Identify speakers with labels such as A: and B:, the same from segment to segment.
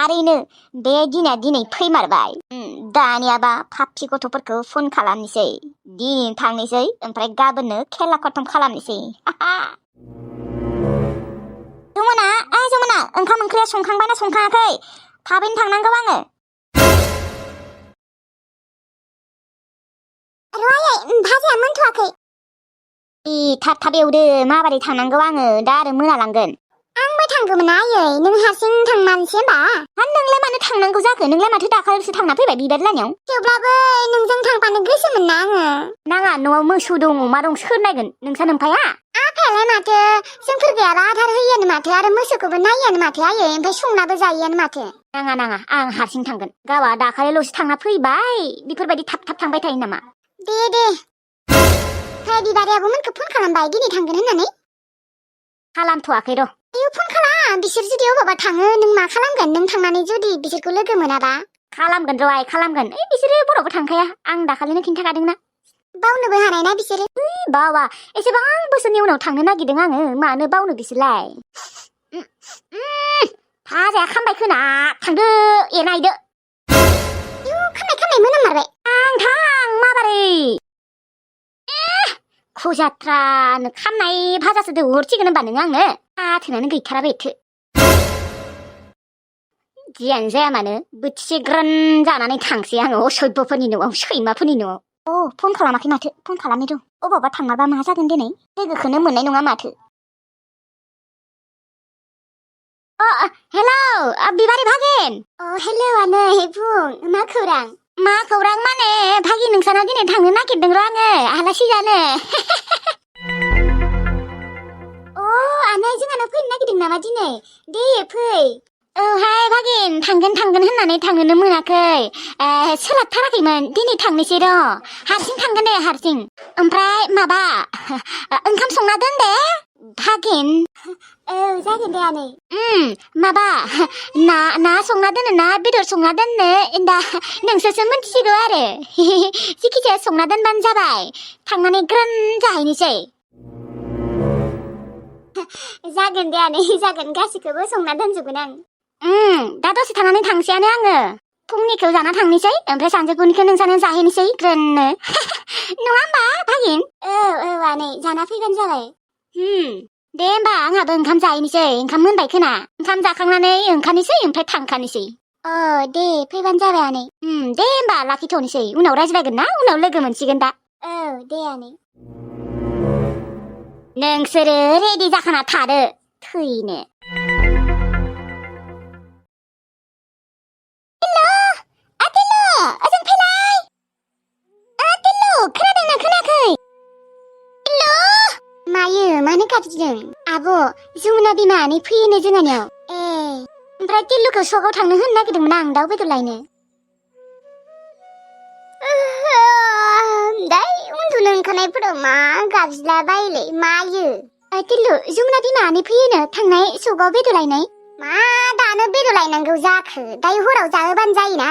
A: थारैनो बे दिना दिनै फैमारबाय। दानियाबा पापि गथ'फोरखौ फन खालामनोसै, दिनै थांनोसै ओमफ्राय गाबोननो खेला खतम खालामनोसै। जमुना जमुना, ओंखाम ओंख्रिया संखांबायना संखाङाखै? थाबैनो थांनांगौ आङो। भाजाया मोनथ'वाखै। थाब थाब एवदो, माबोरै थांनांगौ आङो दा आरो मोनालांगोन। आंबो थांगौमोन आयै, नों हारसिं थांमारसै होमबा? नोंलाय मानो थांनांगौ जाखो? नोंलाय माथो दाखालिसो थांना फैबाय बिबार लायनायाव। थेवब्लाबो नोंजों थांफानो गोसोमोन ना आङो। नाङा, न'आव मोसौ दं अमा दं, सोर नायगोन? नोंसा नोम्फाया? आफायालाय माथो जोंफोर गैयाबा आदार होयोआनो माथो, आरो मोसौखौबो नायोआनो माथो आयै, ओमफ्राय संनाबो जायोआनो माथो। नाङा, आं हारसिं थांगोन। गावआ दाखालिल'सो थांना फैबाय, बेफोरबायदि थाब थाब थांबाय थायो नामा? दे ओमफ्राय बिबारि आब'मोनखौ फन खालामबाय दिनै थांगोन होननानै? खालामथ'वाखै र'। फन खालाम, बिसोर जुदि अबावबा थाङो नों मा खालामगोन? नों थांनानै जुदि बिसोरखौ लोगो मोनाबा? खालामगोन र' आइ, खालामगोन। बिसोरो बरावबो थांखाया, आं दाखालिनो खिन्थाखादोंना। बावनोबो हानाय ना बिसोरो। बावा, एसेबां बोसोरनि उनाव थांनो नागिरदों आङो, मानो बावनो बिसोरलाय? भाजाया खामबाय खोना, थांदो एनायदो। खामनाय मोनाममारबाय। थां माबारै? खुजाथ्रानो खामनाय भाजासो दौहरसिगोन होनबा नों आंनो? आथोनानो गैथारा बेथो। जियानो जाया मानो बोथिसे ग्रोन जानानै थांसै आङो असभ्यफोरनि न'आव, सैमाफोरनि न'आव। फन खालामाखै माथो, फन खालामनो दं। अबावबा थांमारबा मा जागोन दिनै? लोगोखौनो मोननाय नङा माथो। हेलौ बिबारि भागिन। हेलौ आनै, बुं मा खौरां? मा खौरां माने भागि, नोंसानाव दिनै थांनो नागिरदों र' आङो आलासि जानो। आनै, जोंहानाव फैनो नागिरदों नामा दिनै? दे फै। औहाय भागिन, थांगोन होननानै थांनोनो मोनाखै। सोलाबथाराखैमोन, दिनै थांनोसै र'। हारसिं थांगोन दे, हारसिं। ओमफ्राय माबा ओंखाम संना दोन दे भागिन। जागोन दे आनै। माबा ना संना दोनो ना बेदर संना दोननो दा नोंसोरसो मिन्थिसिगौ आरो। जिखिजाया संना दोनबानो जाबाय, थांनानै ग्रोन जाहैनोसै। जागोन दे आनै, जागोन, गासैखौबो संना दोनजोबगोन आं। दा दसे थानानै थांसैयानो आङो। फुंनिखौ जाना थांनोसै, ओमफ्राय सानजौफुनिखौ नोंसानो जाहैनोसै ग्रोननो। नङा होमबा भागिन? औ आनै, जाना फैबानो जाबाय। दे होमबा आंहाबो ओंखाम जाहैनोसै, ओंखाम मोनबाय खोना। ओंखाम जाखांनानै ओंखारनोसै, ओमफ्राय थांखानोसै। दे फैबानो जाबाय आनै। दे होमबा लाखिथ'नोसै, उनाव रायज्लायगोन ना, उनाव लोगो मोनसिगोन दा। दे आनै। नोंसोरो रेडि जाखाना थादो, थैनो। ओजों फैलाय। खोनादोंना खोनायाखै? मायो, मानो गाबज्रिदों? आब', जमुना बिमा आनै फैयोनो जोंहानियाव। ओमफ्राय टिल्लुखौ सकआव थांनो होनो नागिरदोंमोन आं, दाउ बेदर लायनो। उन्दुनो ओंखारनायफोराव मा गाबज्रिला बायोलै, मायो? टिल्लु, जमुना बिमा आनै फैयोनो, थांनाय सकआव बेदर लायनाय। मा दानो बेदर लायनांगौ जाखो? दायो हराव जाहोबानो जायोना।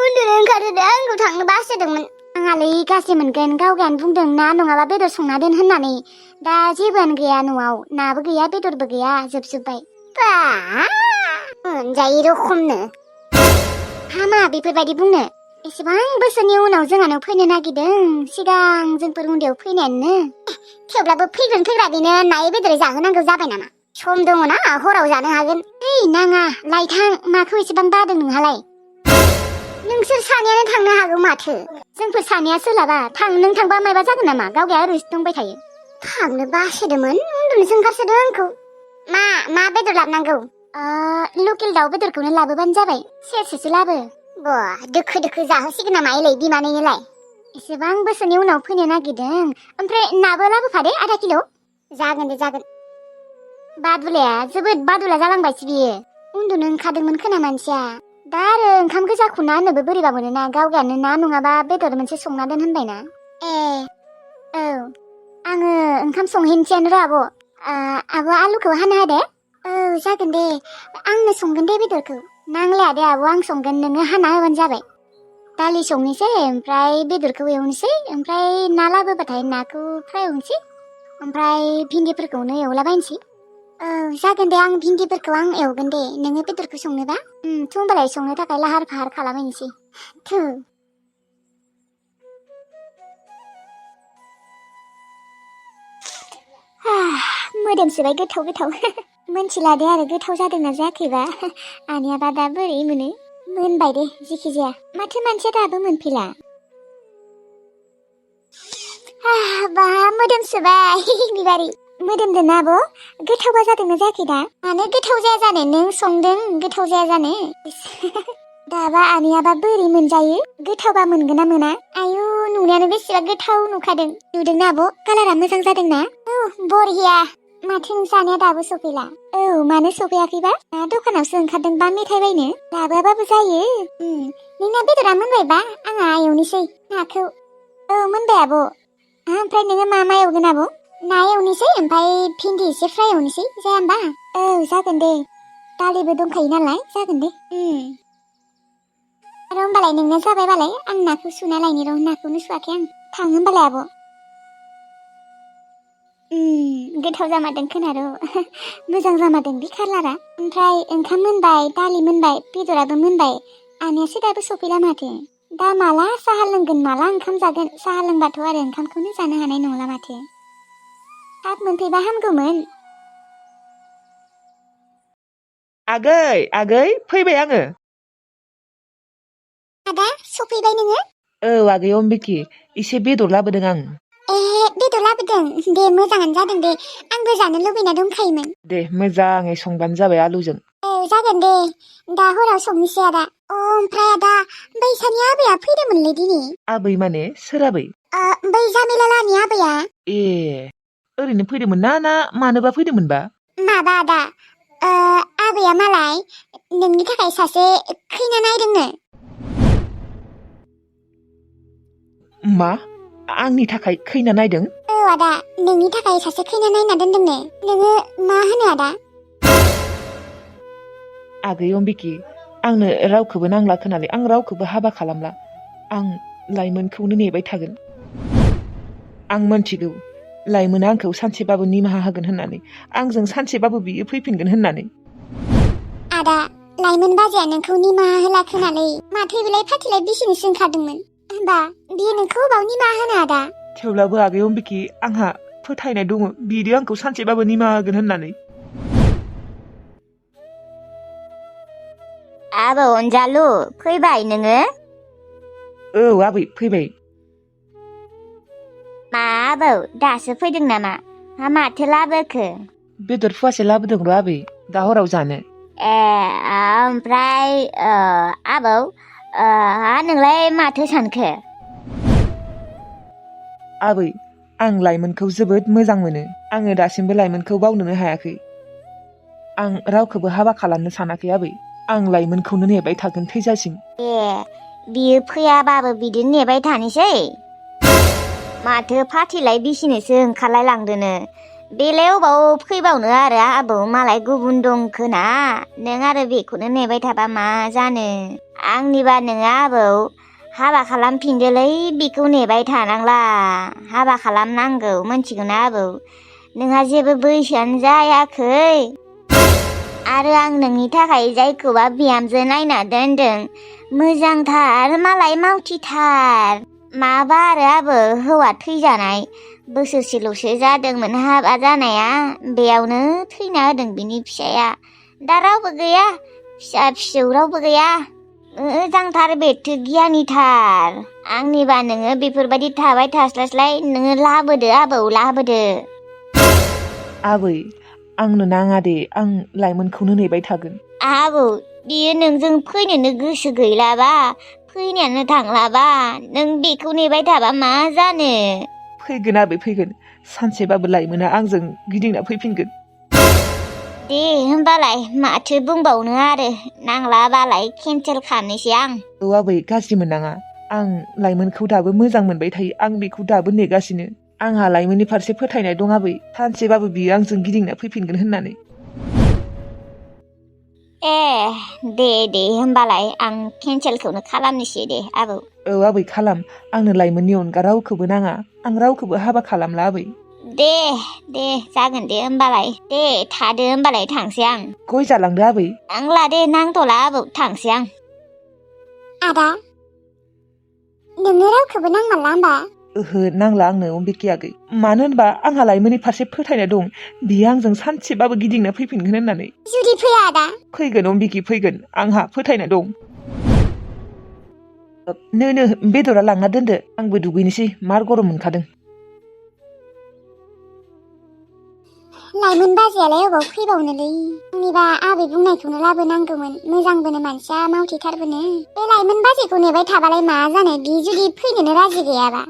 A: उन्दुनो ओंखारदो, आंखौ थांनो बासोदोंमोन। आंहालै गाज्रि मोनगोन, गावगायानो बुंदों ना नङाबा बेदर संना दोन होननानै। दा जेबोआनो गैया न'आव, नाबो गैया बेदरबो गैया, जोबजोब्बाय। मोनजायै रखमनो। हामा बेफोरबायदि बुंनो। एसेबां बोसोरनि उनाव जोंहानाव फैनो नागिरदों, सिगां जोंफोर उन्दैयाव फैनायानो। थेवब्लाबो फैग्रा बेनो नायै बेदर जाहोनांगौ जाबाय नामा? सम दङ ना, हराव जानो हागोन। नाङा, लायथां, माखौ एसेबां बादों नोंहालाय? नोंसोर सानैयानो थांनो हागौ माथो। जोंफोर सानैया सोलाबा। नों थांबा मायबा जागोन नामा? गावगाया ओरैसो दंबाय थायो। थांनो बासोदोंमोन, उन्दुनोसो ओंखारसोदों आंखौ। मा बेदर लाबोनांगौ? लकेल दाउ बेदरखौनो लाबोबानो जाबाय, सेरसेसो लाबो। दोखो जाहोसिगोन नामा एलाय बिमानैनोलाय? एसेबां बोसोरनि उनाव फैनो नागिरदों, ओमफ्राय नाबो लाबोफादे 1/2 किल'। जागोन दे, जागोन। बादुलाया जोबोद बादुला जालांबायसो बियो। उन्दुनो ओंखारदोंमोन खोना मानसिया। दा आरो ओंखाम गोजाखौ ना होननोबो बोरैबा मोनोना, गावगायानो ना नङाबा बेदर मोनसे संना दोन होनबायना। औ, आङो ओंखाम संहैनोसैयानो र' आब'। आब' आलुखौ हाना होदे। जागोन दे, आंनो संगोन दे बेदरखौ। नांलाया दे आब', आं संगोन, नोङो हाना होबानो जाबाय। दालि संनोसै, ओमफ्राय बेदरखौ एवनोसै, ओमफ्राय ना लाबोबाथाय नाखौ फ्राय एवनोसै, ओमफ्राय भिन्दिफोरखौनो एवलाबायनोसै। जागोन दे आं भिन्दिफोरखौ आं एवगोन दे नोङो बेदरखौ संनोबा थ' होमबालाय संनो थाखाय लाहार फाहार खालामहैनोसै मोदोमसोबाय गोथाव गोथाव मोनथिला दे आरो गोथाव जादोंना जायाखैबा आनैयाबा दा बोरै मोनो मोनबाय दे जेखि जाया माथो मानसिया दाबो मोनफैला बा मोदोमसोबाय बिबारि मोदोमदों आब' गोथावबा जादोंना जायाखै दा मानो गोथाव जाया जानो नों संदों गोथाव जाया जानो दाबा आनैयाबा बोरै मोनजायो गोथावबा मोनगोन ना मोना आयु नुनायानो बेसेबा गोथाव नुखादों नुदोंना आब' कालारा मोजां जादोंना बरिया माथो नोंसानिया दाबो सफैला मानो सफैयाखैबा दखानावसो ओंखारदोंबा मेथाइ बायनो लाबोआबाबो जायो नोंना बेदरा मोनबायबा आंहा एवनोसै नाखौ मोनबाय आब' ओमफ्राय नोङो मा मा एवगोन आब' ना एवनोसै ओमफ्राय भिन्दि एसे फ्राय एवनोसै जाया होमबा जागोन दे दालिबो दंखायो नालाय जागोन दे आरो होमबालाय नोंना जाबायबालाय आं नाखौ सुना लायनि र' नाखौनो सुवाखै आं थाङो होमबालाय आब' गोथाव जामारदों खोनार' मोजां जामारदों बे कालारा ओमफ्राय ओंखाम मोनबाय दालि मोनबाय बेदराबो मोनबाय आनैयासो दाबो सफैला माथो दा माला साहा लोंगोन माला ओंखाम जागोन साहा लोंबाथ' आरो ओंखामखौनो जानो हानाय नंला माथो थाब मोनफैबा हामगौमोन
B: आगै फैबाय आङो
A: आदा सफैबाय नोङो
B: आगै अम्बिकी एसे बेदर लाबोदों आं
A: बेदर लाबोदों दे मोजाङानो जादों दे आंबो जानो लुबैना दंखायोमोन
B: दे मोजाङै संबानो जाबाय आलुजों
A: जागोन दे दा हराव संनोसै आदा ओमफ्राय आदा बैसानि आबैया फैदोंमोनलै दिनै
B: आबै माने सोर आबै
A: बै जामिलालानि आबैया
B: ओरैनो फैदोंमोन ना मानोबा फैदोंमोनबा
A: माबा आदा आबैया मालाय नोंनि थाखाय सासे खैना नायदोंनो
B: मा आंनि थाखाय खैना नायदों
A: आदा नोंनि थाखाय सासे खैना नायना दोनदोंनो नोङो मा होनो आदा
B: आगै अम्बिकी आंनो रावखौबो नांला खोनालै आं रावखौबो हाबा खालामला आं लाइमोनखौनो नेबाय थागोन आं मोनथिगौ लाइमोना आंखौ सानसेबाबो निमाहा होगोन होननानै आंजों सानसेबाबो बियो फैफिनगोन होननानै
A: आदा लाइमोन बाजैया नोंखौ निमाहा होला खोनालै माथो बिलाय फाथिलाय बिसिनोसो ओंखारदोंमोन होमबा बियो नोंखौ बाव निमाहा होनो आदा
B: थेवब्लाबो आगै अम्बिकी आंहा फोथायनाय दङ बियो आंखौ सानसेबाबो निमाहा होगोन होननानै
A: आबौ अनजालु फैबाय नोङो
B: आबै फैबाय
A: मा आबौ दासो फैदों नामा माथो लाबोखो
B: बेदर फुवासे लाबोदों र' आबै दा हराव जानो
A: ओमफ्राय आबौ नोंलाय माथो सानखो
B: आबै आं लाइमोनखौ जोबोद मोजां मोनो आङो दासिमबो लाइमोनखौ बावनोनो हायाखै आं रावखौबो हाबा खालामनो सानाखै आबै आं लाइमोनखौनो नेबाय थागोन थैजासिम
A: बियो फैयाबाबो बिदिनो नेबाय थानोसै माथो फाथिलाय बिसिनोसो ओंखारलाय लांदोनो बेलाय अबाव फैबावनो आरो आबौ मालाय गुबुन दं खोना नों आरो बेखौनो नेबाय थाबा मा जानो आंनिबा नोङो आबौ हाबा खालामफिनदोलै बेखौ नेबाय थानांला हाबा खालामनांगौ मोनथिगौना आबौ नोंहा जेबो बैसोआनो जायाखै आरो आं नोंनि थाखाय जायखौबा बिहामजो नायना दोनदों मोजांथार मालाय मावथिथार माबा आरो आबौ हौवा थैजानाय बोसोरसेल'सो जादोंमोन हाबा जानाया बेयावनो थैना होदों बिनि फिसाया दा रावबो गैया फिसा फिसौ रावबो गैया मोजांथार बेथो गियानिथार आंनिबा नोङो बेफोरबायदि थाबाय थास्लायस्लाय नोङो लाबोदो आबौ लाबोदो
B: आबै आंनो नाङा दे आं लाइमोनखौनो नेबाय थागोन
A: आबौ बियो नोंजों फैनोनो गोसो गैलाबा फैनायानो थांलाबा नों बेखौ नेबाय थाबा मा जानो
B: फैगोन आबै फैगोन सानसेबाबो लाइमोना आंजों गिदिंना फैफिनगोन
A: दे होमबालाय माथो बुंबावनो आरो नांलाबालाय केन्सेल खालामनोसै आं
B: आबै गाज्रि मोननाङा आं लाइमोनखौ दाबो मोजां मोनबाय थायो आं बेखौ दाबो नेगासिनो आंहा लाइमोननि फारसे फोथायनाय दं आबै सानसेबाबो बियो आंजों गिदिंना फैफिनगोन होननानै
A: दे होमबालाय आं केन्सेलखौनो खालामनोसै दे आबौ
B: आबै खालाम आंनो लाइमोननि अनगा रावखौबो नाङा आं रावखौबो हाबा खालामला आबै
A: दे जागोन दे होमबालाय दे थादो होमबालाय थांसै आं
B: गय जालांदो आबै
A: नांला दे नांथ'ला आबौ थांसै आं आदा नोंनो रावखौबो नांमारला होमबा
B: ओहो नांला आंनो अम्बिके आगै मानो होनबा आंहा लाइमोननि फारसे फोथायनाय दं बियो आंजों सानसेबाबो गिदिंना फैफिनगोन होननानै
A: जुदि फैया आदा
B: फैगोन अम्बिके फैगोन आंहा फोथायनाय दं नो बेदरा लांना दोनदो आंबो दुगैनोसै मार गरम मोनखादों
A: लाइमोन बाजैयालाय अबाव फैबावनोलै आंनिबा आबै बुंनायखौनो लाबोनांगौमोन मोजांबोनो मानसिया मावथिथारबोनो बे लाइमोन बाजैखौ नेबाय थाबालाय मा जानो बि जुदि फैनोनो राजि गैयाबा